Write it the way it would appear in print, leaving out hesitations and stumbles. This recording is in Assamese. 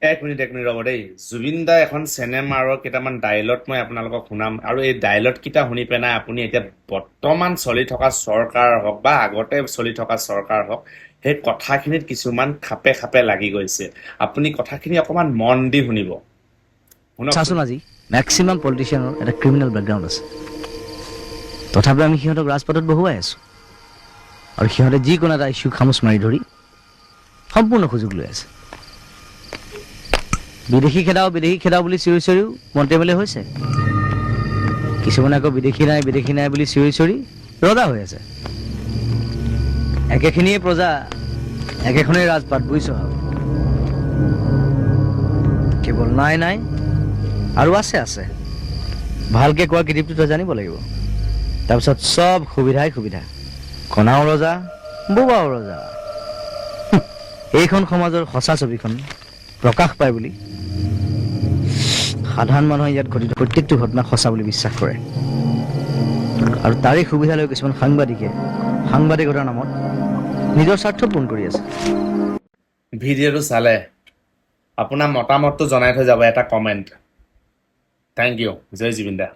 এক মিনিট, এক মিনিট ৰ'ব দেই। জুবিন দাৰ এখন চিনেমাৰ কেইটামান ডাইলগ মই আপোনালোকক শুনাম আৰু এই ডাইলগ কেইটা শুনি পেলাই আপুনি এতিয়া বৰ্তমান চলি থকা চৰকাৰ হওক বা আগতে চলি থকা চৰকাৰ হওক, সেই কথাখিনিত কিছুমান খাপে খাপে লাগি গৈছে। আপুনি কথাখিনি অকণমান মন দি শুনিব। শুনকচোন। চাচোন, আজি মেক্সিমাম পলিটিচিয়ানৰ এটা ক্ৰিমিনেল বেকগ্ৰাউণ্ড আছে। তথাপি আমি সিহঁতক ৰাজপথত বহুৱাই আছো আৰু সিহঁতে যিকোনো এটা ইছ্যু খামোচ মাৰি ধৰি সম্পূৰ্ণ সুযোগ লৈ আছে। বিদেশী খেদাও, বিদেশী খেদাও বুলি চিঞৰি চিঞৰিও মন্ত্ৰী এম এল এ হৈছে। কিছুমানে আকৌ বিদেশী নাই, বিদেশী নাই বুলি চিঞৰি চিঞৰি ৰজা হৈ আছে। একেখিনিয়ে প্ৰজা, একেখনেই ৰাজপাট, বুজিছ? কেৱল নাই নাই আৰু আছে আছে। ভালকে কোৱা কিটিপটো তই জানিব লাগিব। তাৰপিছত চব সুবিধাই সুবিধা। কণাও ৰজা, বোবাও ৰজা। এইখন সমাজৰ সঁচা ছবিখন প্ৰকাশ পায় বুলি সাধাৰণ মানুহে ইয়াত ঘটিত প্ৰত্যেকটো ঘটনা সঁচা বুলি বিশ্বাস কৰে আৰু তাৰেই সুবিধা লৈ কিছুমান সাংবাদিকে সাংবাদিকতাৰ নামত নিজৰ স্বাৰ্থ পূৰণ কৰি আছে। ভিডিঅ'টো চালে আপোনাৰ মতামতটো জনাই থৈ যাব এটা কমেণ্ট। Thank U. জয় জুবিন দা।